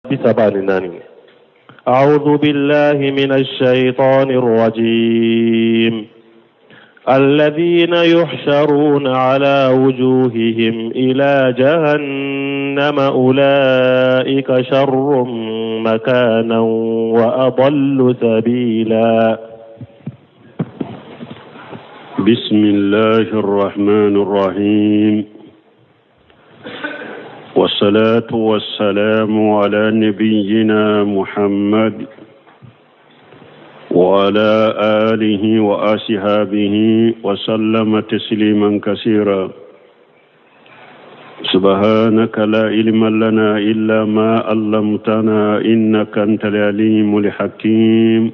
34. أعوذ بالله من الشيطان الرجيم. الذين يحشرون على وجوههم إلى جهنم أولئك شر مكانا وأضل سبيلا. بسم الله الرحمن الرحيم، والصلاة والسلام على نبينا محمد وعلى آله وأصحابه وسلم تسليما كثيرا. سبحانك لا علم لنا إلا ما علمتنا إنك أنت العليم الحكيم.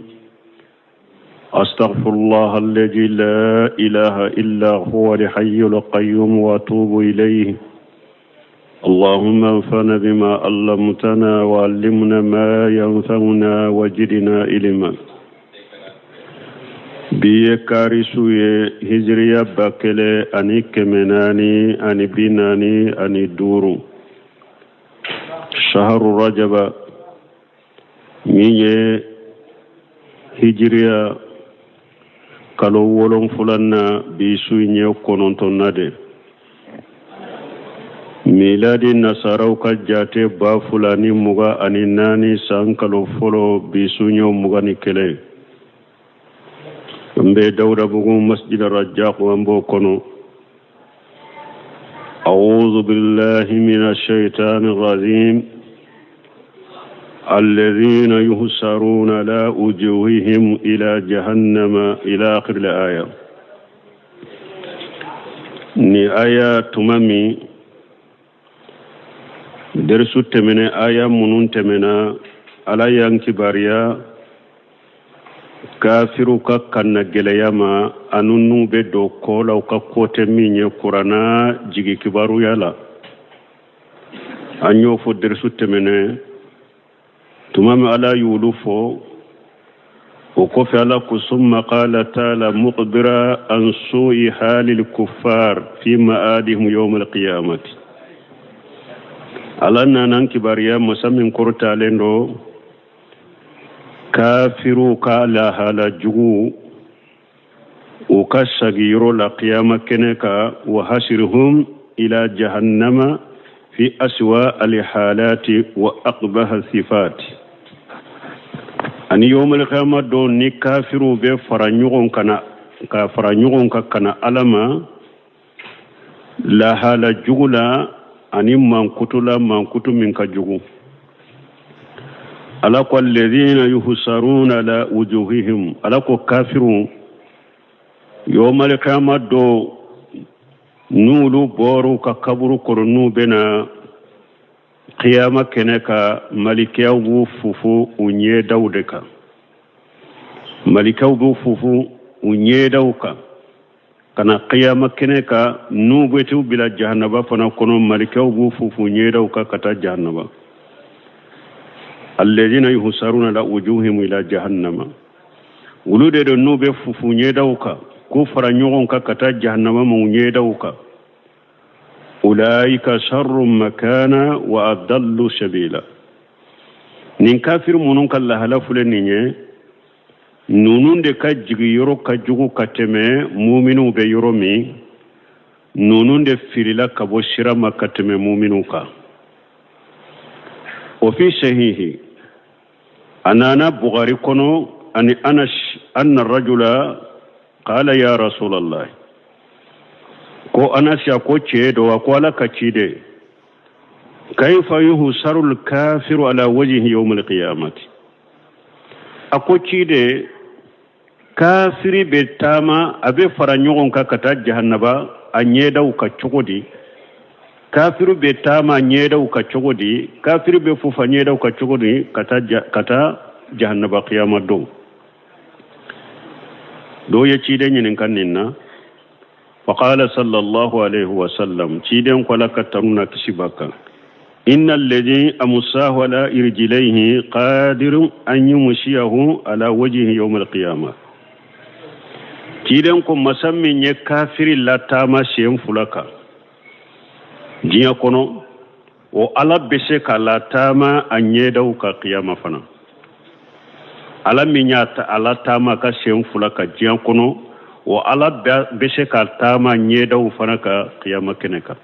أستغفر الله الذي لا إله إلا هو الحي القيوم وأتوب إليه. اللهم انفعنا بما علمتنا وعلمنا ما ينفعنا وزدنا علما. Bi ye kari su ye, hijiriya 1445, saharu rajaba, min ye hijiriya kalo wolonfulan na, bi su in ye kɔnɔntɔnna de. Miladi nasaraw ka jate 2024 san kalo fɔlɔ, bi su ye 21. N bɛ Dawudabugu masjid Rajak, an b'o kɔnɔ. أعوذ بالله من الشيطان الرجيم. الذين يحشرون على وجوههم إلى جهنم إلى آخر الآية. Ni aya tuma min derisu tɛmɛnɛ, aya minnu tɛmɛna, Ala y'an kibaruya kafiru ka kanna gɛlɛya ma, anu n'u bɛ don kɔ la u ka ko tɛ min ye kuranna jigi kibaruya la. An y'o fɔ derisu tɛmɛnɛ. Tuma min Ala y'olu fɔ, o kɔfɛ Ala ko: summa qala taala mukhbira an su'i halil kuffar fi ma'adihim yawm alqiyamati. Ala nana kibaruya, masa min kɔrɔtalen do, kafiru ka lahala jugu u ka sagiyɔrɔ la kiyama kɛnɛ kan, wa hasirihum ila jahannama fi aswa alhalati wa aqbaha sifati. Ani yawmal qiyama don, ni kafiru bɛ fara ɲɔgɔn kana ka fara ɲɔgɔn kan ka na Ala ma lahala jugu la ani mankutu la, mankutu min ka jugu. Ala ko: alladhina yuhsaruna ala wujuhihim. Ala ko kafiru, yawmal qiyama don, n'olu bɔr'u ka kaburu kɔrɔ, n'u bɛna kiyama kɛnɛ kan, malikeyaw b'u fufu u ɲɛdaw de kan. Malikew b'u fufu u ɲɛdaw kan ka na kiyama kɛnɛ kan. N'u bɛ t'u bila jahanaba fana kɔnɔ, malikew b'u fufu ɲɛdaw kan ka taa jahanaba. Alladhina yuhsaruna ala wujuhihim ila jahannama, olu de don n'u bɛ fufu ɲɛdaw kan k'u fara ɲɔgɔn kan ka taa jahanama ma u ɲɛdaw kan. Ulaika sharru makana wa adallu sabila. Nin kafir minnu ka lahala filɛ nin ye, ninnu de ka jigiyɔrɔ ka jugu ka tɛmɛ muminw bɛ yɔrɔ min. Ninnu de filila ka bɔ sira ma ka tɛmɛ muminw kan. O fi sahihi, a nana Bukhari kɔnɔ ani Anas anna rajula qala ya rasulallah. Ko Anas a ko cɛ dɔ a ko: Ala ka ciden, kaifa yuhsaru al-kafiru ala wajhihi yawm al-qiyamati? A ko: ciden, kafiri bɛ taama, a bɛ fara ɲɔgɔn kan ka taa jahanaba a ɲɛdaw ka cogo di? Kafiri bɛ taama ɲɛdaw ka cogo di? Kafiri bɛ fufa ɲɛdaw ka cogo di ka taa jahanaba kiyama don? Dɔw ye ciden ɲininka nin na. Faqala sallallahu alaihi wasallam, ciden ko, Ala ka tanu na kisi b'a kan: inna alladhi amsahu ala irjilaihi qadirun an yumshiyahu ala wajhihi yawm alqiyamah. Ciden ko masa min ye kafiri lataama sen fila kan diɲɛ kɔnɔ. O Ala bɛ se k'a lataama a ɲɛdaw kan kiyama fana. Ala min y'a a lataama ka sen fila kan diɲɛ kɔnɔ, o Ala bɛ se k'a taama ɲɛdaw fana kan kiyama kɛnɛ kan.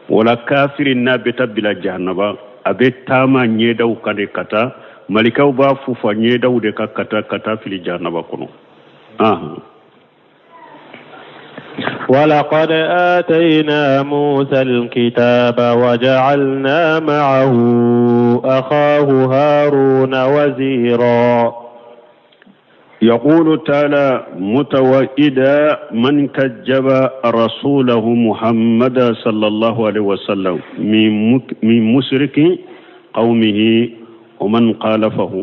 Wala kafiri n'a bɛ taa bila jahanaba, a bɛ taama ɲɛdaw kan de ka taa, malikaw b'a fufa ɲɛdaw de kan ka taa, ka taa fili jahanaba kɔnɔ. ولقد آتينا موسى الكتاب وجعلنا معه أخاه هارون وزيرا. يقول تعالى متوئدا من كذب رسوله محمد صلى الله عليه وسلم من مشرك قومه ومن خالفه.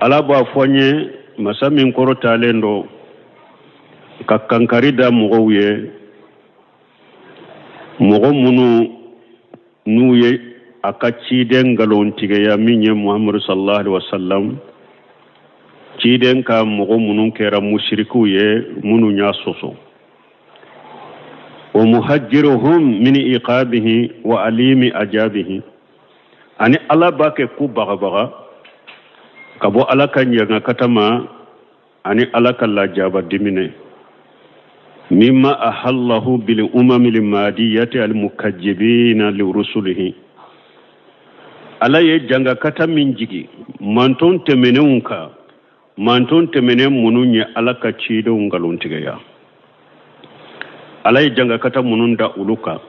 Ala b'a fɔ n ye, masa min kɔrɔtalen don, ka kankari da mɔgɔw ye, mɔgɔ minnu n'u ye a ka ciden nkalontigiya min ye Muhamadu sallallahu alaihi wasallam, ciden ka mɔgɔ minnu kɛra musirikiw ye, minnu y'a sɔsɔ, wa muhajjiruhum min iqabihi wa alimi ajabihi, ani Ala b'a kɛ k'u bagabaga ka bɔ Ala ka ɲangakata ma ani Ala ka lajaba diminɛ, mimma ahallahu bil umami al madiyati al mukajjibina li rusulihi. Ala ye jangakata min jigi manton tɛmɛnenw kan, manton tɛmɛnen minnu ye Ala ka cidenw nkalontigɛya, Ala ye jangakata minnu da olu kan,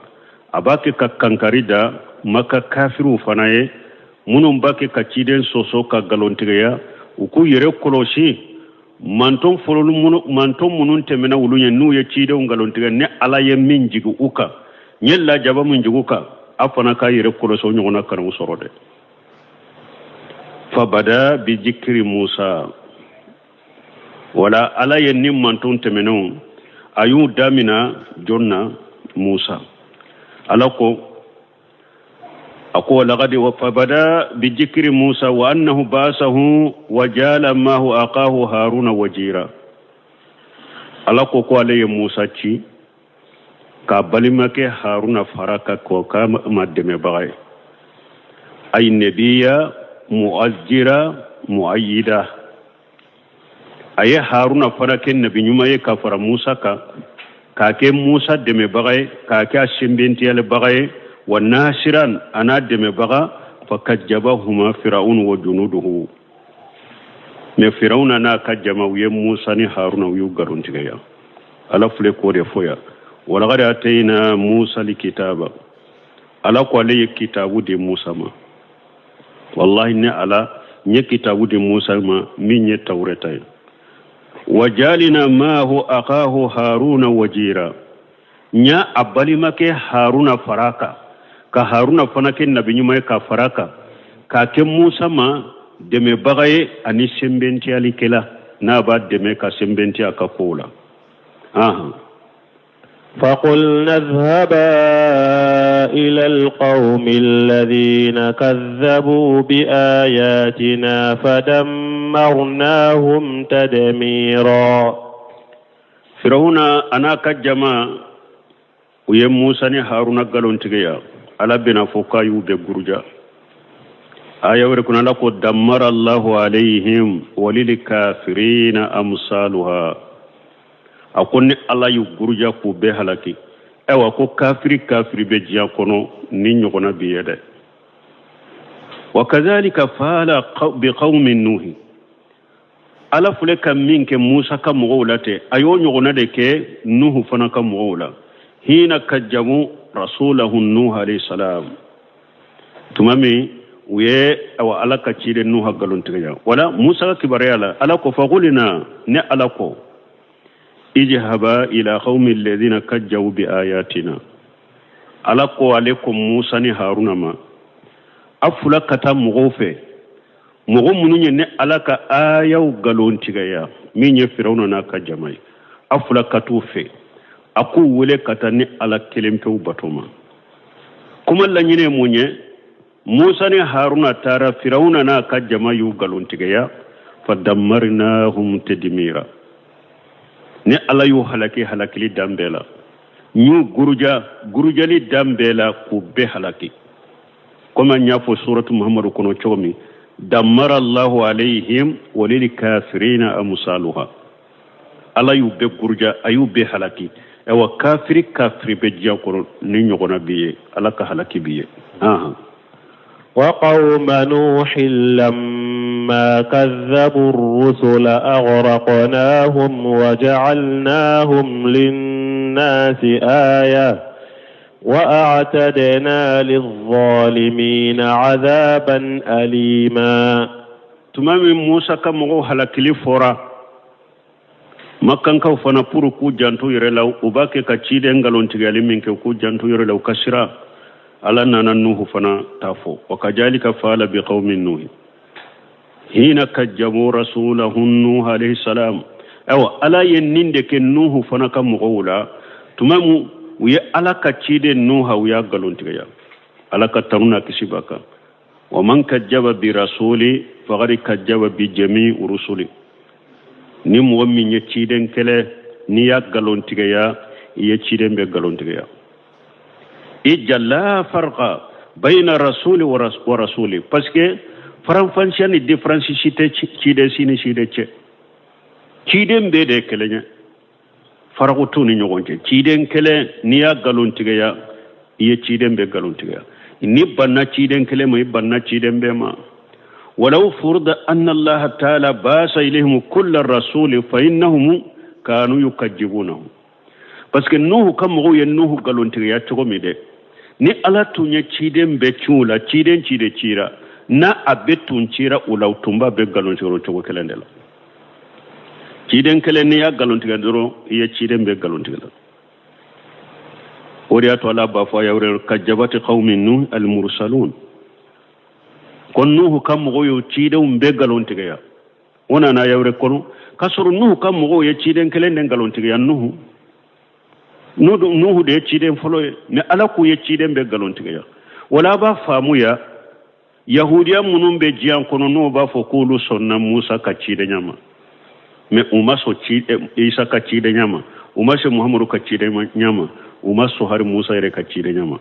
a b'a kɛ ka kankari da Maka kafiriw fana ye, minnu b'a kɛ ka ciden sɔsɔ ka nkalontigɛya, u k'u yɛrɛ kɔlɔsi manton fɔlɔ minnu, manton minnu tɛmɛna olu ɲɛ, n'u ye cidenw nkalontigɛ, ni Ala ye min jigi u kan, n ye lajaba min jigi u kan, a fana k'a yɛrɛ kɔlɔsi o ɲɔgɔnna kana u sɔrɔ dɛ. Fabada bi jikiri Musa, wala Ala ye ni manton tɛmɛnenw a y'u damina jɔn na? Musa. Ala ko a ko laqad fabada bi jikiri Musa wa annahu basahu wa jala mahu aqahu Haruna wajira. Ala ko ko ale ye Musa ci k'a balimakɛ Haruna fara ka k'o k'a ma dɛmɛbaga ye, ay nabiya mu'azzira mu'ayyida. A ye Haruna fana kɛ nabi ɲuman ye ka fara Musa kan, k'a kɛ Musa dɛmɛbaga ye, k'a kɛ a senbentiyalibaga ye, wa nasiran a n'a dɛmɛbaga. Fakajjabahuma Firaun wa junuduhu, mais Firawuna n'a ka jama, u ye Musa ni Haruna, u y'u nkalontigɛya. Ala filɛ k'o de fɔ yan: walaqad atayna Musa likitaba. Ala ko ale ye kitabu di Musa ma. Wallahi, ne Ala n ye kitabu di Musa ma min ye Tawureta ye. Wa jalina maahu akahu Haruna wajira, n y'a a balimakɛ Haruna fara kan, ka Haruna fana kɛ nabi ɲuman ye ka fara kan, k'a kɛ Musa ma dɛmɛbaga ye ani senbentiyalikɛla, n'a b'a dɛmɛ ka senbentiya a ka kow la. Ahan. فقلنا اذهبا إلى القوم الذين كذبوا بآياتنا فدمرناهم تدميرا. Firawuna a n'a ka jama, u ye Musa ni Haruna nkalontigiya. Ala bɛna fɔ k'a y'u bɛɛ guruja. Aya wɛrɛ kɔnɔ, Ala ko dammara Allahu alayhim walil kafirina amsaluha. A ko ni Ala y'u guruja k'u bɛɛ halaki. Ayiwa, ko kafiri kafiri bɛ diɲɛ kɔnɔ ni ɲɔgɔnna bi ye dɛ. Wa kazalika faala bi qawmi Nuhi. Ala filɛ ka min kɛ Musa ka mɔgɔw la ten, a y'o ɲɔgɔnna de kɛ Nuhu fana ka mɔgɔw la, hina kajjabu rasulahu Nuhu alayhi salam, tuma min u ye awa Ala ka ciden Nuha nkalontigiya. Wala Musa ka kibaruya la, Ala ko faqulina, ne Ala ko ijhaba ila qawmi alladhina kajjabu bi ayatina. Ala ko ale ko Musa ni Haruna ma, a fila ka taa mɔgɔw fɛ, mɔgɔ minnu ye ne Ala ka ayaw nkalontigɛya, min ye Firawuna n'a ka jama ye, a fila ka t'u fɛ, a k'u wele ka taa ni Ala kelen pewu bato ma. Kuma laɲini ye mun ye? Musa ni Haruna taara, Firawuna n'a ka jama y'u nkalontigɛya. Fadammarnahum tadmira, ni Ala y'u halaki halakili dan bɛɛ la. N y'u guruja gurujali dan bɛɛ la k'u bɛɛ halaki komi an y'a fɔ suratu muhammadu kɔnɔ cogo min dammara allahu alayhim walil kafirina amsaluha ala y'u bɛɛ guruja a y'u bɛɛ halaki ayiwa kafiri kafiri bɛ diɲɛ kɔnɔ nin ɲɔgɔnna b'i ye ala ka halaki b'i ye وقوم نوح لما كذبوا الرسل أغرقناهم وجعلناهم للناس آية وأعتدنا للظالمين عذابا أليما tuma min musa ka mɔgɔw halakili fɔra makankaw fana pour k'u janto yɛrɛ la u b'a kɛ ka ciden nkalontigɛli min kɛ k'u janto yɛrɛ la u ka siran ala nana nuhu fana ta fɔ wa kajalika faala bi qawmi nuhi hina kajjabu rasulahum nuh alayhi salam ayiwa ala ye nin de kɛ nuhu fana ka mɔgɔw la tuma min u ye ala ka ciden nuha u y'a nkalontigɛya ala ka tanu n'a kisi b'a kan wa man kajjaba bi rasuli faqad kajjaba bi jami rusuli ni mɔgɔ min ye ciden kɛlɛ n'i y'a nkalontigɛya i ye ciden bɛɛ nkalontigɛya ija la farqa bayna rasuli wa rasuli parce que faranfansiya ni différence si tɛ ciden si ni ciden cɛ ciden bɛɛ de ye kelen ye faraku t'u ni ɲɔgɔn cɛ ciden kelen n'i y'a nkalontigɛya i ye ciden bɛɛ nkalontigɛya n'i banna ciden kelen ma i banna ciden bɛɛ ma walaw furida anna allaha taala baasa ilayhim kulla rasuli fa innahum kanu yukajibunahu parce que nuhu ka mɔgɔw ye nuhu nkalontigiya cogo min dɛ ni ala tun ye ciden bɛɛ ci u la ciden ciden cira n'a a bɛɛ tun cira u la u tun b'a bɛɛ nkalontigɛ o cogo kelen de la ciden kelen n'i y'a nkalontigɛ dɔrɔn i ye ciden bɛɛ nkalontigɛ la o de y'a to ala b'a fɔ aya wɛrɛ kajabati qawmi nuh almursalun ko nuhu ka mɔgɔw ye cidenw bɛɛ nkalontigɛya o nana aya wɛrɛ kɔnɔ k'a sɔrɔ nuhu ka mɔgɔw ye ciden kelen de nkalontigiya nuhu nuhu de ye ciden fɔlɔ ye mais ala k'u ye ciden bɛɛ nkalontigiya wala a b'a faamuya yahudiya minnu bɛ diɲɛ kɔnɔ n'o b'a fɔ k'olu sɔnna musa ka cidenya ma mais u ma sɔn isa ka cidenya ma u ma sɔn muhamadu ka cidenya ma u ma sɔn hari musa yɛrɛ ka cidenya ma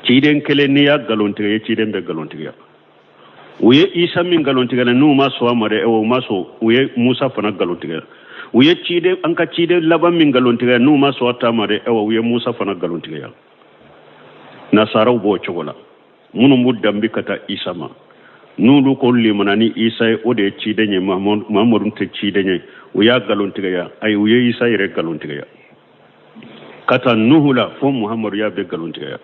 ciden kelen n'i y'a nkalontigɛ i ye ciden bɛɛ nkalontigiya u ye isa min nkalontigɛ n'u ma sɔn a ma dɛ u ma sɔn u ye musa fana nkalontigɛ u ye ciden an ka ciden laban min nkalontigɛ n'u ma sɔn a ta ma dɛ u ye musa fana nkalontigɛ nasaraw b'o cogo la minnu b'u danbe ka taa isa ma n'olu ko limana ni isa ye o de ye ciden ye mahamadu tɛ ciden ye u y'a nkalontigɛya ayi u ye isa yɛrɛ nkalontigɛya ka taa nuhu la fo muhamadu y'a bɛɛ nkalontigɛya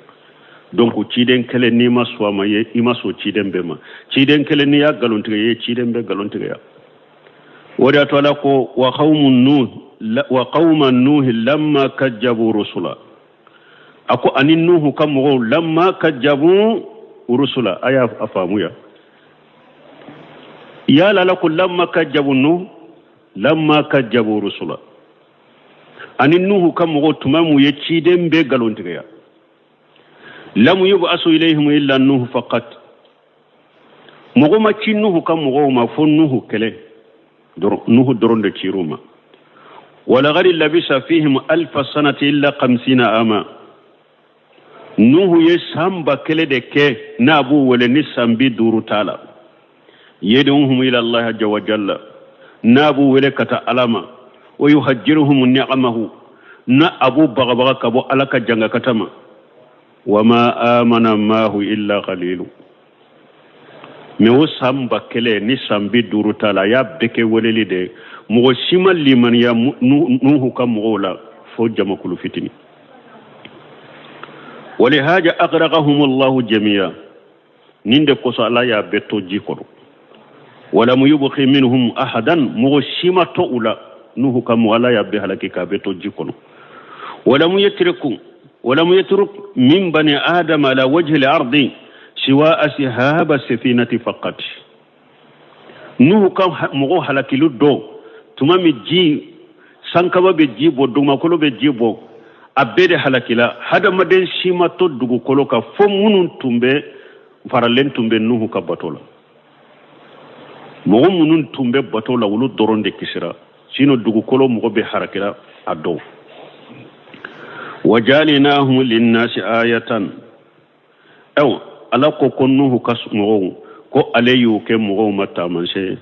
donc ciden kelen n'i ma sɔn a ma ye i ma sɔn ciden bɛɛ ma ciden kelen n'i y'a nkalontigɛ i ye ciden bɛɛ nkalontigɛya o de y'a to ala ko wa qawmu nuh wa qawma nuhi lamma kajjabu rusula a ko ani nuhu ka mɔgɔw lamma kajjabu rusula a y'a faamuya yala ala ko lamma kajjabu nuh lamma kajjabu rusula ani nuhu ka mɔgɔw tuma min u ye ciden bɛɛ nkalontigɛya lam yub'asu ilayhim illa nuhu faqat mɔgɔ ma ci nuhu ka mɔgɔw ma fo nuhu kelen dɔrɔn nuhu dɔrɔn de cir'u ma walaqad labisa fihim alfa sanati illa khamsina ama nuhu ye san 1000 de kɛ n'a b'u wele ni san 50 t'a la yad'uhum ila allahi azza wa jalla n'a b'u wele ka taa ala ma wa yuhajjiruhum ni'amahu n'a a b'u bagabaga ka bɔ ala ka jangakata ma wa ma amana maahu illa qalilu mais o san 1000 ni san 50 t'a la a y'a bɛɛ kɛ weleli de mɔgɔ si ma limaniya nuhu ka mɔgɔw la fo jamakulu fitini walihaja agraqahum allahu jamiya nin de kosɔn ala y'a bɛɛ to ji kɔnɔ walam yubqi minhum ahadan mɔgɔ si ma to u la nuhu ka mɔgɔ ala y'a bɛɛ halaki k'a bɛɛ to ji kɔnɔ walam yatruku walam yatruk min bani adama ala wajhi al-ardi siwa ashaba safinati faqat nuhu ka mɔgɔw halakili don tuma min ji sankaba bɛ ji bɔ dugumakolo bɛ ji bɔ a bɛɛ de halakila hadamaden si ma to dugukolo kan fo minnu tun bɛ faralen tun bɛ nuhu ka bato la mɔgɔ minnu tun bɛ bato la olu dɔrɔn de kisira sinon dugukolo mɔgɔ bɛɛ halakila a don. Wajalinahum linnasi ayatan. Ayiwa, Ala ko ko Nuhu ka mɔgɔw ko ale y'u kɛ mɔgɔw ma taamasiyɛn ye,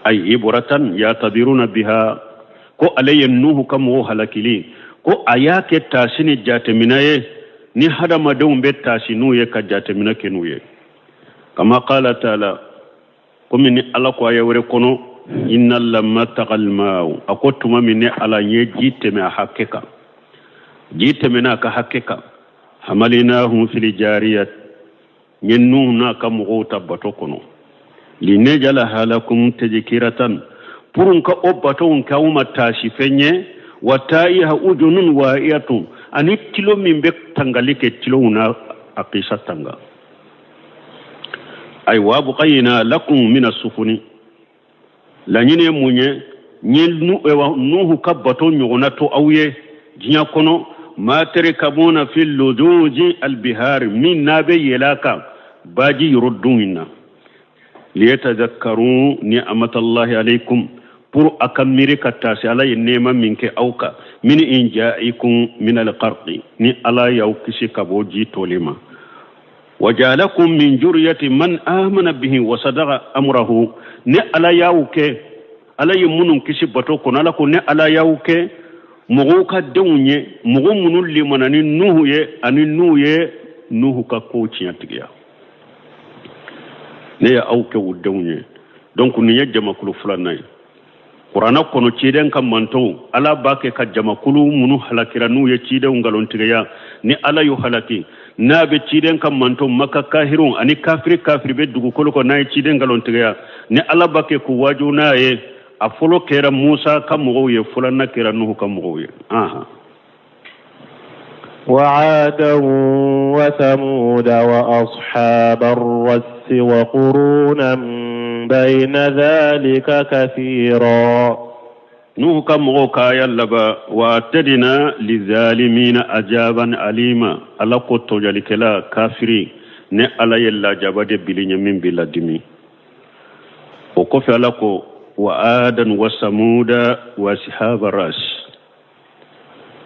ay ibratan yatabiruna biha, ko ale ye Nuhu ka mɔgɔw halakili ko a y'a kɛ taasi ni jateminɛ ye, ni hadamadenw bɛ taasi n'u ye ka jateminɛ kɛ n'u ye. Kama qala taala, komi ni Ala ko aya wɛrɛ kɔnɔ, inna lamma tagal ma'u, a ko tuma min ne Ala ye ji tɛmɛ a hakɛ kan, ji tɛmɛna a ka hakɛ kan, hamalinahum fil jariyat, n ye Nuhu n'a ka mɔgɔw ta bato kɔnɔ, linajalaha lakum tadhkiratan, pour n ka o bato in kɛ aw ma taasifɛn ye, wa ta'iha ujunun wa'iyatun, ani tilo min bɛ tangali kɛ, tilow na a kisa tanga. Ayi wa abqayna lakum mina sufuni, laɲini ye mun ye? N ye Nuhu ka bato ɲɔgɔnna to aw ye diɲɛ kɔnɔ, ma tarkabuna fi lujuji albihari, min n'a bɛ yɛlɛ a kan baji yɔrɔ dun in na, liyatadhakkaru ni'amatallahi alaykum, pour a ka miiri ka taasi Ala ye nɛɛma min kɛ aw kan, min inja'ikum min algharqi, ni Ala y'aw kisi ka bɔ ji toli ma, wajalakum min juriyati man amana bihi wa sadaqa amrahu, ni Ala y'aw kɛ, Ala ye minnu kisi bato kɔnɔ, Ala ko ne Ala y'aw kɛ mɔgɔw ka denw ye, mɔgɔ minnu limana ni Nuhu ye ani n'u ye Nuhu ka kow tiɲɛtigiya, ne ye aw kɛ u denw ye. Donc nin ye jamakulu filanan ye kuranɛ kɔnɔ. Ciden ka mantɔnw, Ala b'a kɛ ka jamakulu minnu halakira n'u ye cidenw nkalontigiya, ni Ala y'u halaki, n'a bɛ ciden ka mantɔn Maka kahirun ani kafiri kafiri bɛ dugukolo kɔ, n'a ye ciden nkalontigiya, ni Ala b'a kɛ k'u waaju n'a ye. A fɔlɔ kɛra Musa ka mɔgɔw ye, filanan kɛra Nuhu ka mɔgɔw ye. Ahan. وعادا وثمود وأصحاب الرس وقرونا بين ذلك كثيرا. Nuhu ka mɔgɔw ka aya laban, wa atadina lizalimina ajaban alima, Ala ko tɔjalikɛla kafiri, ne Ala ye lajaba de bili ɲɛ min b'i ladimi. O kɔfɛ Ala ko wa adan wa samuda wa asihaba ras.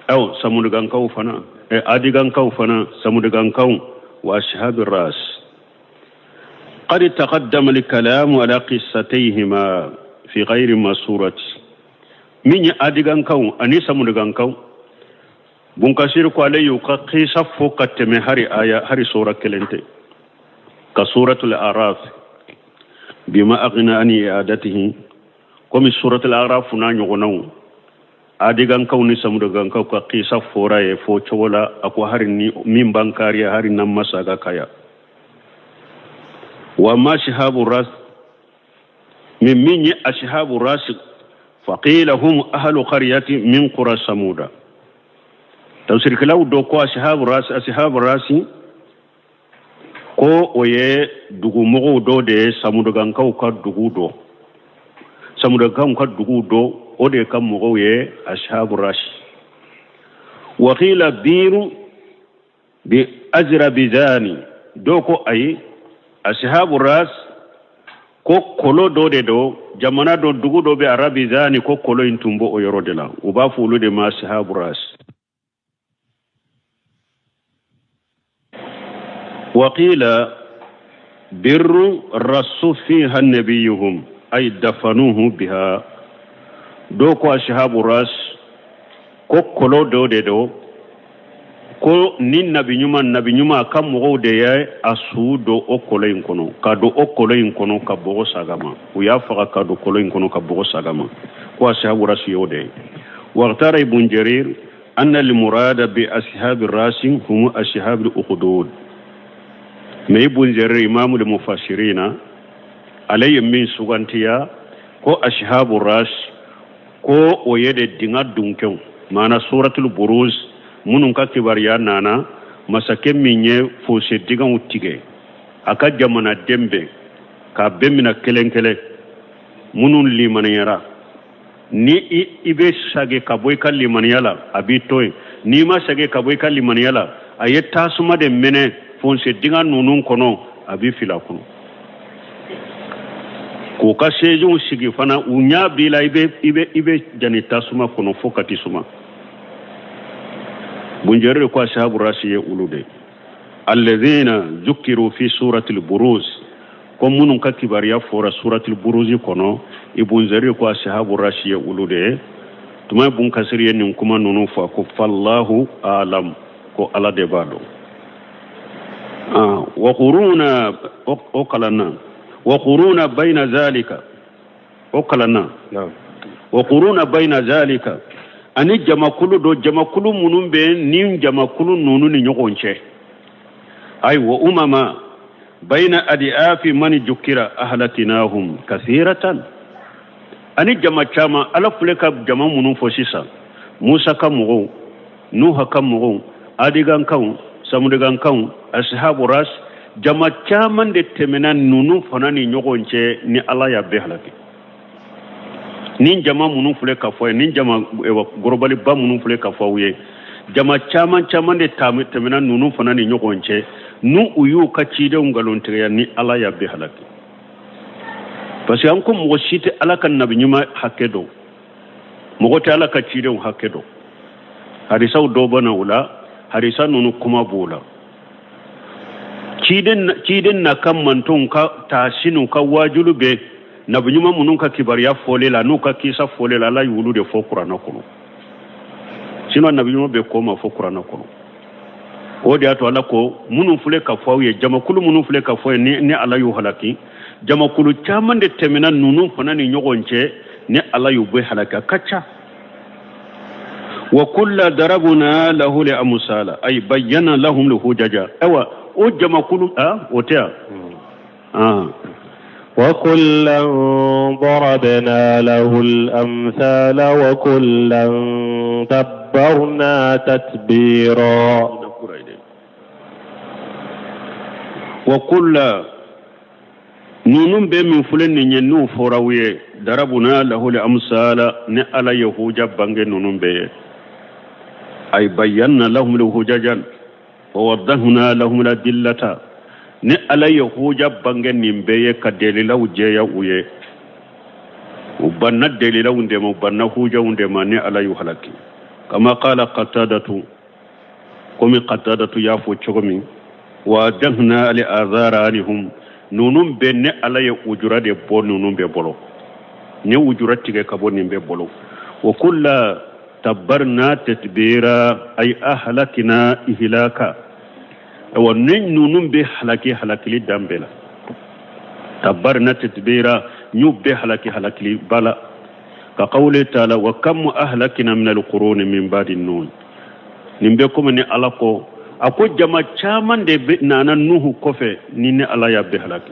Aw samudugankaw fana, adigankaw fana, samudugankaw, wa ashabi ras. Qad taqaddama al-kalamu ala qissatayhima fi ghayri ma surati. Min ye adigankaw ani samudugankaw, Bunkasiri ko ale y'u ka kisa fɔ ka tɛmɛ, hari aya hari sura kelen tɛ, ka suratul Araf, bima aghna an i'adatihi, komi suratul Araf n'a ɲɔgɔnnaw, adigankaw ni samudugankaw ka kisa fɔra ye fɔ cogo la. A ko hari ni min b'an kariya, hari n'an ma saga kaya. Wa ma shihabu ras, min ye ashabu ras, faqila hum ahlu qaryati min qura samuda. Tafsirikɛlaw dɔ ko ashabu ras, ashabu rasi, ko o ye dugumɔgɔw dɔ de ye, samudugankaw ka dugu dɔ, samudugankaw ka dugu dɔ, o de ka mɔgɔw ye ashabu rasi. Wakila biiru bi azrabizani, dɔw ko ayi, ashabu ras ko kolo dɔ de don, jamana dɔ, dugu dɔ bɛ Arabizani, ko kolo in tun b'o o yɔrɔ de la, u b'a fɔ olu de ma ashabu ras. Wakila birru rasu fiha nabiyuhum ay dafanuhu biha, dɔw ko ashabu ras ko kolo dɔ de don, ko ni nabi ɲuman, nabi ɲuman ka mɔgɔw de ye a su don o kolo in kɔnɔ, ka don o kolo in kɔnɔ ka bɔgɔ sagama, u y'a faga ka don kolo in kɔnɔ ka bɔgɔ sagama, ko ashabu ras y'o de ye. Waqtara Ibn Jarir anna al-murada bi ashabi ras hum ashabi al-ukhdud. Mais Ibn Jarir, imamu al-mufassirina, ale ye min sugantiya ko ashabu ras, ko o ye de dinga dunkɛw, maana suratul Buruj minnu ka kibaruya nana, masakɛ min ye fosse dingaw tigɛ a ka jamanaden bɛɛ k'a bɛɛ minɛ kelen kelen, minnu limaniyara, ni i bɛ sage ka bɔ i ka limaniya la, a b'i to yen, n'i ma sage ka bɔ i ka limaniya la, a ye tasuma de mɛnɛ fosse dinga ninnu kɔnɔ, a b'i fili a kɔnɔ, k'u ka seziw sigi fana, u ɲɛ b'i la, i bɛ jani tasuma kɔnɔ fo ka t'i suma. Bun Jarir ko ashabu rasi ye olu de alladhina zukiru fi suratil buruz, ko minnu ka kibaruya fɔra suratil buruz kɔnɔ. Ibun Jarir ko ashabu rasi ye olu de ye. Tuma Bun Kasiri ye nin kuma ninnu fɔ, ko fallahu alam, ko Ala de b'a dɔn. Wa quruna, o kalanna, wa quruna bayna zalika, o kalanna, wa quruna bayna zalika, ani jamakulu dɔ, jamakulu minnu bɛ ni jamakulu ninnu ni ɲɔgɔn cɛ, ay wa umama bayna adiafi mani jukira ahlakinahum kasiratan, ani jama caman. Ala filɛ ka jama minnu fɔ sisan, Musa ka mɔgɔw, Nuha ka mɔgɔw, Adigankanw, Samudigankanw, ashabu ras, jama caman de tɛmɛna ninnu fana ni ɲɔgɔn cɛ ni Ala y'a bɛɛ halaki. Ni jama minnu filɛ ka fɔ ye, ni jama gorobaliba minnu filɛ ka fɔ aw ye, jama caman caman de tɛmɛna ninnu fana ni ɲɔgɔn cɛ, n'u u y'u ka cidenw nkalontigɛya ni Ala y'a bɛɛ halaki. Parce que an ko mɔgɔ si tɛ Ala ka nabi ɲuman hakɛ dɔn, mɔgɔ tɛ Ala ka cidenw hakɛ dɔn. Hadisaw dɔw bɛ na o la, hadisa ninnu kuma b'o la. Ciden n'a ka mantonw ka taasi n'u ka waajulu bɛ nabi ɲuman minnu ka kibaruya fɔlen la, n'u ka kisa fɔlen la, Ala y'olu de fɔ kuranɛ kɔnɔ. Sinon nabi ɲuman bɛ ko ma fɔ kuranɛ kɔnɔ. O de y'a to Ala ko minnu filɛ ka fɔ aw ye, jamakulu minnu filɛ ka fɔ ye, ni Ala y'u halaki, jamakulu caman de tɛmɛna ninnu fana ni ɲɔgɔn cɛ ni Ala y'u bɛɛ halaki, a ka ca. Wa kulla darabuna lahu li amsala, ay bayyana lahum li hujaja. Ayiwa, o jamakulu a o tɛ yan. وكلا ضربنا له الأمثال وكلا تبرنا تتبيرا. وكلا, ninnu bɛ min filɛ nin ye, n'u fɔra aw ye, darabuna lahu li amsala, ni Ala ye huja bange ninnu bɛɛ ye, ay bayyana lahum li hujajan wa waddahna lahum la dillata, ni Ala ye huja bange nin bɛɛ ye ka delilaw jɛya u ye, u banna delilaw de ma, u banna hujaw de ma, ni Ala y'u halaki. Kama qala Qatadatu, komi Qatadatu y'a fɔ cogo min, wa dahna li azara anihum, ninnu bɛɛ ni Ala ye ujura de bɔ ninnu bɛɛ bolo, ni ujura tigɛ ka bɔ nin bɛɛ bolo. Wa kulla tabbarna tatbira, ay ahlakina ihlaka. Awa, ni ninnu bɛ halaki halakili dan bɛɛ la, tabbarna tatbira, n y'u bɛɛ halaki halakili ba la. Ka qawli taala wa kam ahlakina min alquruni min ba'di nun. Nin bɛ komi ni Ala ko, a ko jama caman de bɛ nana Nuhu kɔfɛ ni Ala y'a bɛɛ halaki,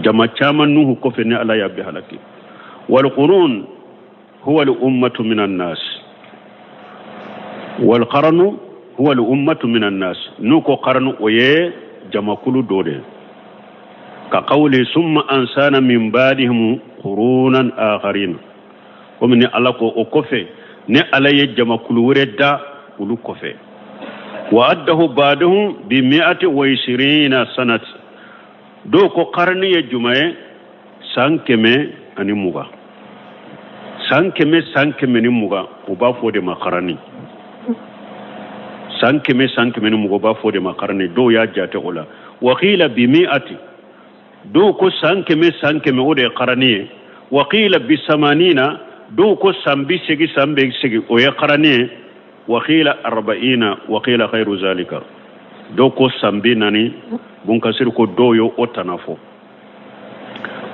jama caman Nuhu kɔfɛ ni Ala y'a bɛɛ halaki. Wal qurun huwa al ummatu min an nas, wal qarnu huwa al ummatu min an nas. N'u ko qarnu, o ye jamakulu dɔ de. Ka qawli summa ansana min ba'dihim qurunan akharin, komi ni Ala ko o kɔfɛ ni Ala ye jamakulu wɛrɛ da olu kɔfɛ. Wa addahu ba'duhum bi mi'ati wa ishirina sanati. Dɔw ko karni ye jumɛn ye? San 120, san 100, san 120, u b'a fɔ o de ma karani. San 100, san 120, u b'a fɔ o de ma karani. Dɔw y'a jate o la. Wa qila bi mi'ati, dɔw ko san 100, san 100, o de ye karani ye. Wa qila bi samanina, dɔw ko san 80, san 80, o ye karani ye. Wa qila arba'ina, wa qila khairu zalika, dɔw ko san 40. Bunkasiri ko dɔw ye o tana fɔ.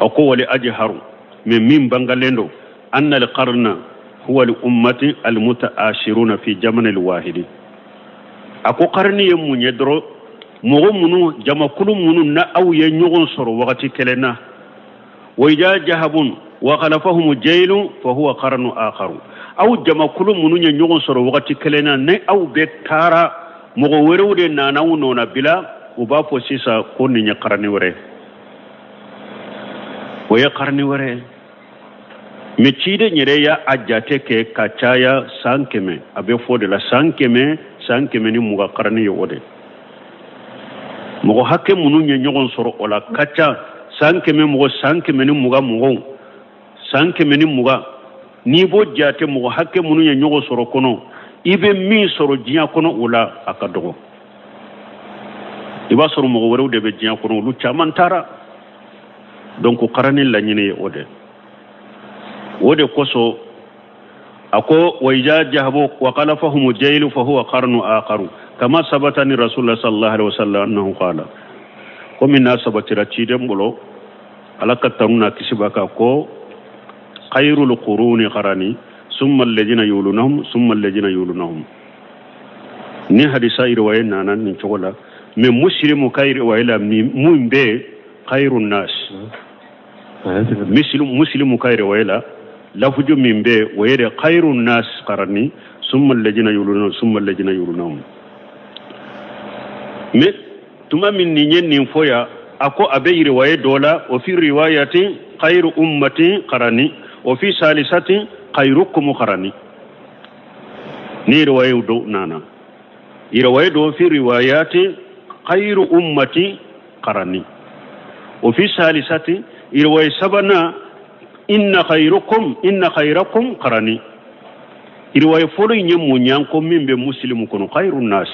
A ko wali ajharu, mais min bangalen don, anna alqarna huwa li ummati almutaashiruna fi jamani alwahidi. A ko karni ye mun ye dɔrɔn? Mɔgɔ minnu, jamakulu minnu na aw ye ɲɔgɔn sɔrɔ wagati kelen na. Wa ida jahabun wa khalafahum jailun fa huwa qarnu akharu. Aw jamakulu minnu ye ɲɔgɔn sɔrɔ wagati kelen na, ni aw bɛ taara, mɔgɔ wɛrɛw de nana aw nɔna bila, u b'a fɔ sisan ko nin ye karani wɛrɛ, o ye karani wɛrɛ ye. Mais ciden yɛrɛ y'a a jate kɛ ka caya san 100, a bɛ fɔ de la san 100, san 120, karani ye o de. Mɔgɔ hakɛ minnu ye ɲɔgɔn sɔrɔ o la ka ca san 100 mɔgɔ, san 120 mɔgɔw, san 120, n'i b'o jate, mɔgɔ hakɛ minnu ye ɲɔgɔn sɔrɔ kɔnɔ, I bɛ min sɔrɔ diɲɛ kɔnɔ o la, a ka dɔgɔ. I b'a sɔrɔ mɔgɔ wɛrɛw de bɛ diɲɛ kɔnɔ, olu caman taara. Donc karani laɲini ye o de. O de kosɔn a ko wa iza jahabu wa khalafahum jailu fa huwa qarnu akharu kama sabata ni rasulullah sallallahu alaihi wasallam annahu qala. Komi n'a sabatira ciden bolo, Ala ka tanu n'a kisi b'a kan, ko khayrul quruni qarani summa alladhina yulunahum summa alladhina yulunahum. Ni hadisa riwaye nana nin cogo la, mais Muslimu ka riwaye la, mun bɛ khayrun nas, Muslimu ka riwaye la, lafuju min bɛ, o ye de khayrun nas qarani summa alladhina yulunahum summa alladhina yulunahum. Mais tuma min nin ye nin fɔ yan, a ko a bɛ riwaye dɔ la, o fi riwayatin khayru ummati qarani o fi salisatin khayrukum qarani. Ni riwaye dɔ nana, riwaye dɔ fi riwayati khayru ummati qarani o fi salisati, riwaye sabanan inna khayrukum, inna khayrakum qarani. Riwaye fɔlɔ in ye mun ye? Ko min bɛ Muslimu kɔnɔ, khayru nas.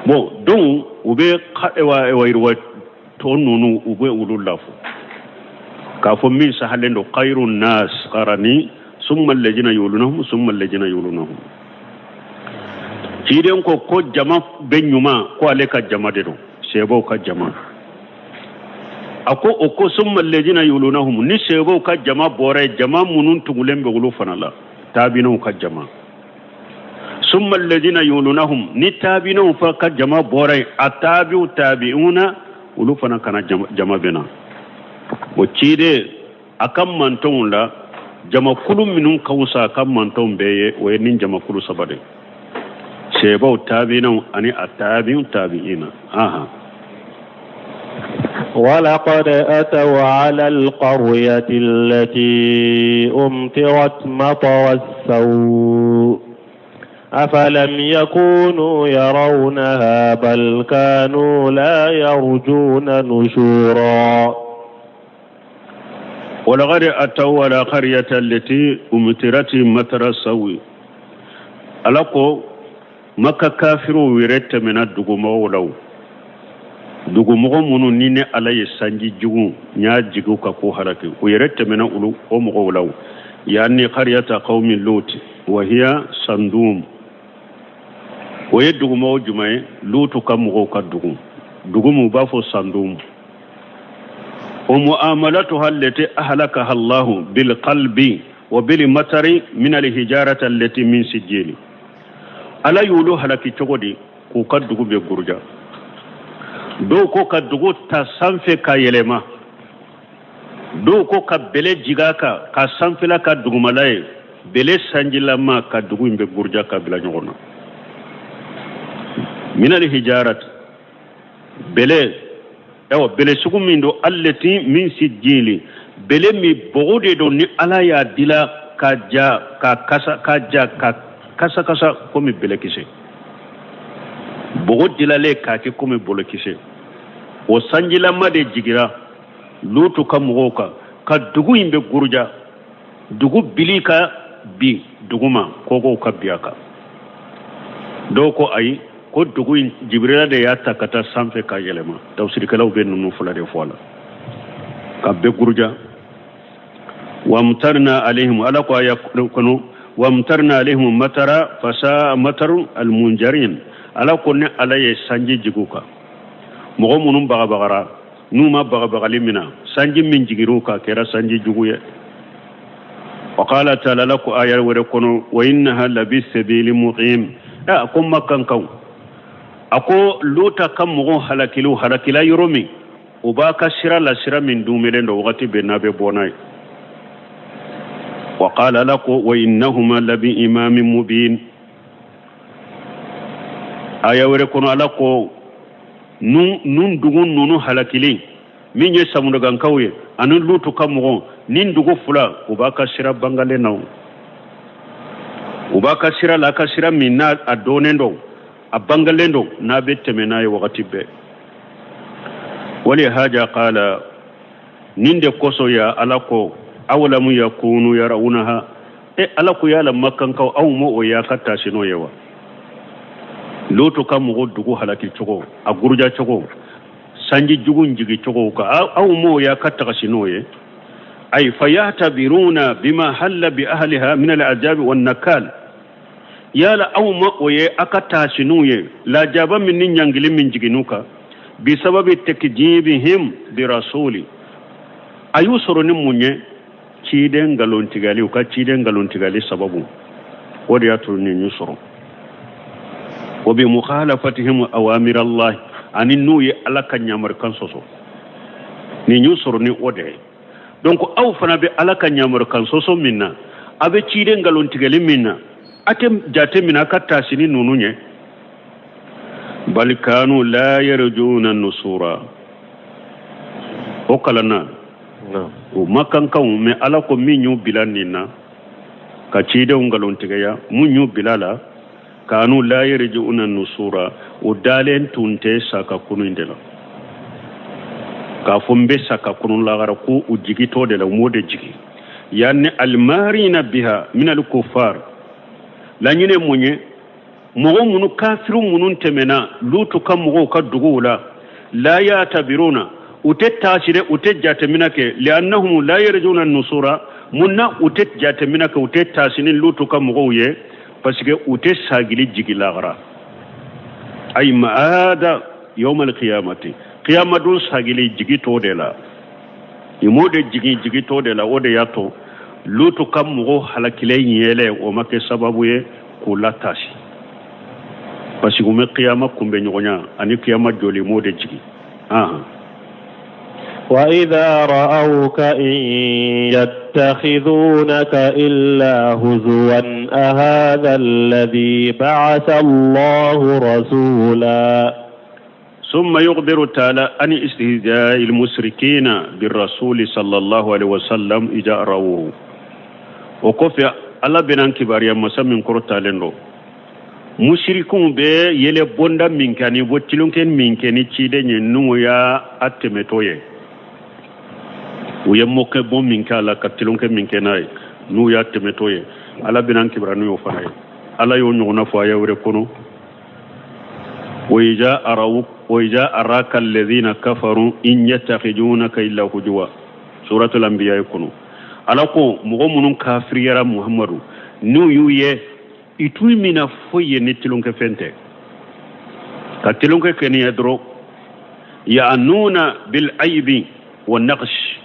Bon, donc u bɛ riwaye tɔ ninnu, u bɛ olu lafo k'a fɔ min sahalen don, khayru nas qarani summa alladhina yulunahum summa alladhina yulunahum. Ciden ko ko jama bɛ ɲuman, ko ale ka jama de don, seebaw ka jama. A ko o ko summa alladhina yulunahum, ni seebaw ka jama bɔra yen, jama minnu tugulen bɛ olu fana la, taabinaw ka jama. Summa alladhina yulunahum, ni taabinaw fa ka jama bɔra yen, a taabiw taabi'una, olu fana kana jama bɛ na. O ciden a ka mantɔnw la, jamakulu minnu ka wusa a ka mantɔnw bɛɛ ye, o ye nin jamakulu saba de: seebaw, taabinaw ani a taabiw taabi'ina. Aha. ولقد أتوا على القرية التي أمطرت مطر السوء أفلم يكونوا يرونها بل كانوا لا يرجون نشورا. ولقد أتوا على قرية التي أمطرت مطر السوء. Ala ko Maka kafiru yɛrɛ tɛmɛna dugumɔgɔw la, dugumɔgɔ minnu ni ne Ala ye sanji jugu n y'a jigin ka ko halaki, u yɛrɛ tɛmɛna olu o mɔgɔw la. Yani qaryata qawmi Lut wa hiya Sandum. O ye dugumɔgɔ jumɛn ye? Lutu ka mɔgɔw ka dugu, dugu min u b'a fɔ Sandum. O muamalatuha allati ahlakaha Allahu bil qalbi wa bil matari min al hijarati allati min sijili. Ala y'olu halaki cogo di? K'u ka dugu bɛ buruja. Dɔw ko ka dugu ta sanfɛ ka yɛlɛma, dɔw ko ka bɛlɛ jigin a kan ka sanfɛla ka dugumala ye, bɛlɛ sanjilama ka dugu in bɛ buruja ka bila ɲɔgɔn na. Minal hijarat, bɛlɛ, ayiwa, bɛlɛ sugu min don, allati min sijili, bɛlɛ min bɔgɔ de don, ni Ala y'a dila ka ja ka kasa ka ja ka kasa kasa komi bɛlɛkisɛ, bɔgɔ dilalen k'a kɛ komi bɔlɔkisɛ. O sanjilama de jigira Lutu ka mɔgɔw kan ka dugu in bɛ guruja, dugu bili ka bin duguma, kogow ka bin a kan. Dɔw ko ayi, ko dugu in Jibirila de y'a ta ka taa sanfɛ ka yɛlɛma. Tafsirikɛlaw bɛ ninnu fila de fɔ a la ka bɛɛ guruja. Wamtarna alayhim, Ala ko aya kɔnɔ, wamtarna alayhim matara fasa mataru almunjarin. Ala ko ne Ala ye sanji jigin u kan, mɔgɔ minnu bagabagara n'u ma bagabagali min na, sanji min jigir'u kan kɛra sanji jugu ye. Wa qala ta'ala, Ala ko aya wɛrɛ kɔnɔ, wa innaha labi sabili muqim. A ko makankaw, a ko Luta ka mɔgɔw halakiliw halakila yɔrɔ min, u b'a ka sira la, sira min dumelen don wagati bɛɛ n'a bɛ bɔ n'a ye. Wa qala, Ala ko wa innahuma labi imamin mubin. Aya wɛrɛ kɔnɔ, Ala ko nun dugu ninnu halakilen min ye samudagankaw ye ani Lutu ka mɔgɔw, nin dugu fila, u b'a ka sira bangalen na, u b'a ka sira la, a ka sira min n'a a dɔnnen don, a bangalen don, n'a bɛ tɛmɛ n'a ye wagati bɛɛ. Wali haja qala, nin de kosɔn ya Ala ko awalamu yakunu yarawunaha. E Ala ko yala makankaw aw ma o y'a ka taasino ye wa? Lutu ka mɔgɔ dugu halaki cogo, a guruja cogo, sanji jugu jigi cogo ka aw ma o y'a ka tagasino ye. Ay fayatabiruna bima halla bi ahliha min al-azabi wan nakal. Yala aw ma o ye a ka taasiniw ye lajaba min ni ɲangili min jigin'u kan bi sababi tekjibihim bi rasuli. A y'u sɔrɔ ni mun ye? Ciden nkalontigali, u ka ciden nkalontigali sababu, o de y'a to nin y'u sɔrɔ. Wa bi mukhalafatihim awamir Allah, ani n'u ye Ala ka ɲamarikan sɔsɔ, nin y'u sɔrɔ ni o de ye. Donc aw fana bɛ Ala ka ɲamarikan sɔsɔ min na, a bɛ ciden nkalontigɛli min na, a tɛ jate minɛ a ka taasini ninnu ye. Bal kanu la yarjuna nusura. O kalanna o makankaw mɛ Ala ko min y'u bila nin na ka cidenw nkalontigɛya, mun y'u bila la? Kanu la yarjuna nusura, o dalen tun tɛ sa ka kunu in de la, k'a fɔ n bɛ sa ka kunu lagara, ko u jigi t'o de la, u m'o de jigi. Yani almarina biha min alkufar, laɲini mun ye? Mɔgɔ minnu kafiru minnu tɛmɛna Lutu ka mɔgɔw ka duguw la, la yatabiruna, u tɛ taasi dɛ, u tɛ jateminɛ kɛ. Liannahum la yarjuna nusura, mun na u tɛ jateminɛ kɛ, u tɛ taasi ni Lutu ka mɔgɔw ye? Parce que u tɛ sagili jigi lagara. Ay ma'ada yawm alqiyamati, qiyama don sagili jigi t'o de la, i m'o de jigi, jigi t'o de la. O de y'a to Lutu ka mɔgɔw halakilen yɛlɛ, o ma kɛ sababu ye k'u latasi, parce que u bɛ qiyama kunbɛ ɲɔgɔnya ani qiyama jɔli, m'o de jigi. وإذا رأوك إن يتخذونك إلا هزوا أهذا الذي بعث الله رسولا. ثم يخبر تعالى عن استهزاء المشركين بالرسول صلى الله عليه وسلم إذا رأوه. O kɔfɛ Ala bɛna kibaruya masa min kɔrɔtalen don, musirikunw bɛ yɛlɛ bonda min kɛ ani bɔ tilonkɛ min kɛ ni ciden ye, n'u y'a a tɛmɛtɔ ye, u ye mɔkɛ bɔ min kɛ a la ka tilonkɛ min kɛ n'a ye, n'u y'a tɛmɛtɔ ye, Ala bɛna kibaruya n'o fana ye. Ala y'o ɲɔgɔnna fɔ aya wɛrɛ kɔnɔ: wa iza araka alladhina kafaru in yattakhidunaka illa hujwa. Suratul anbiya kɔnɔ, Ala ko mɔgɔ minnu kafiriyara Muhammadu, n'u y'u ye, i t'u mina foyi ye ni tilonkɛfɛn tɛ, ka tilonkɛ kɛ ni ye dɔrɔn. Ya'nuna bil aibi wa naqsh,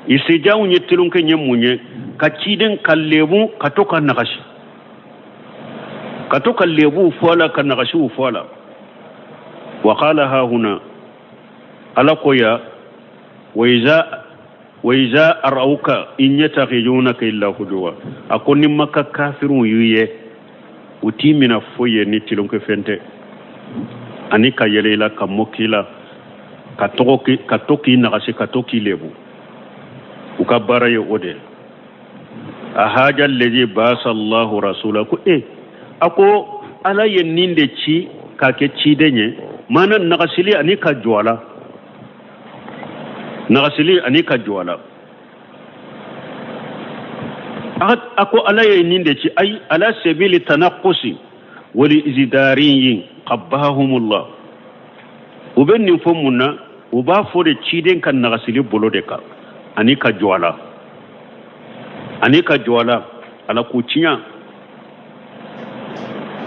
istijaw ye tilonkɛ ye mun ye? Ka ciden ka lebu, ka to ka nagasi, ka to ka lebuw fɔ a la, ka nagasiw fɔ a la. Wa qala ha huna, Ala ko ya wa iza arawka in yattakhidunaka illa hujwa. A ko ni Maka kafirun y'u ye, u t'i mina foyi ye ni tilonkɛ fɛn tɛ, ani ka yɛlɛ i la, ka mɔki la, ka tɔgɔ ka to k'i nagasi, ka to k'i lebu, u ka baara ye o de ye. A haja lezi basa Allahu rasula, ko e a ko Ala ye nin de ci k'a kɛ ciden ye, maana nagasili ani ka jɔ a la, nagasili ani ka jɔ a la. A ko Ala ye nin de ci ay ala sabili tanaqusi wali izidariyin qabbahumullah. U bɛ nin fɔ mun na? U b'a fɔ de ciden ka nagasili bolo de kan ani ka jɔ a la, ani ka jɔ a la. Ala k'u tiɲɛ,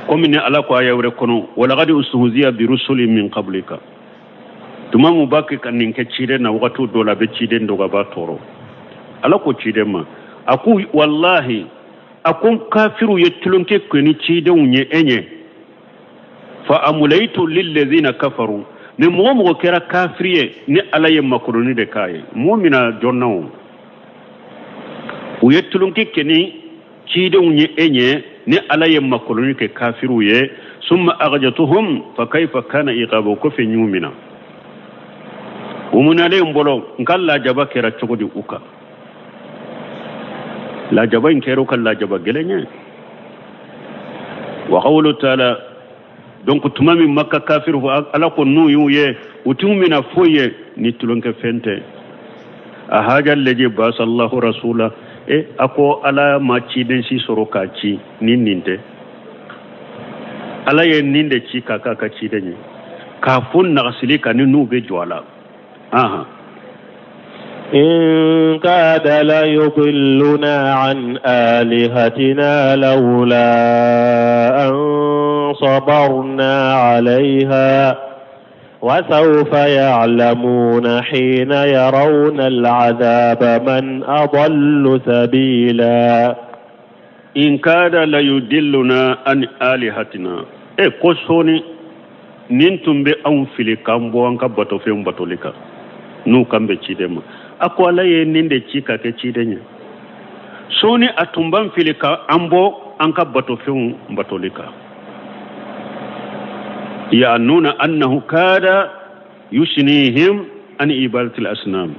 komi ni Ala ko aya wɛrɛ kɔnɔ: walaqad ustuhziya bi rusuli min qablika. Tuma mun b'a kɛ ka nin kɛ ciden na, wagati dɔ la a bɛ ciden dɔ a b'a tɔɔrɔ. Ala ko ciden ma, a ko wallahi, a ko kafiru ye tulonkɛ kɛ ni cidenw ye e ɲɛ. Fa amulaytu lillazina kafaru, ni mɔgɔ mɔgɔ kɛra kafiri ye, ni Ala ye makoroni de k'a ye, mɔgɔ min na jɔn o u ye tulonkɛ kɛ ni cidenw ye e ɲɛ, ni Ala ye makoroni kɛ kafiriw ye. Summa aghjatuhum fa kayfa kana iqabu, kɔfɛ ɲu mina u munalen bolo, n ka lajaba kɛra cogo di u kan? Lajaba in kɛra u ka lajaba gɛlɛn ye. Wa qawlu taala, donc tuma min Makka kafir fo, Ala ko n'u y'u ye, u t'u mina foyi ye ni tulonkɛ fɛn tɛ. A haja lezi basallahu rasula, E a ko Ala ma ciden si sɔrɔ k'a ci ni nin tɛ. Ala ye nin de ci k'a k'a ka ciden ye k'a fɔ nagasili kan ni n'u bɛ jɔ a la. Ahan. إن كاد ليضلنا عن آلهتنا لولا أن صبرنا عليها وسوف يعلمون حين يرون العذاب من أضل سبيلا. In kada la yudilluna an alihatina, e ko sɔɔni nin tun bɛ anw fili k'an bɔ an ka batofɛnw batoli kan n'u kan bɛ ciden ma. A ko Ala ye nin de ci ka kɛ ciden ye, sɔɔni a tun b'an fili ka an bɔ an ka batofɛnw batoli kan. Yanuna annahu kada yusnihim an ibadatil asnam.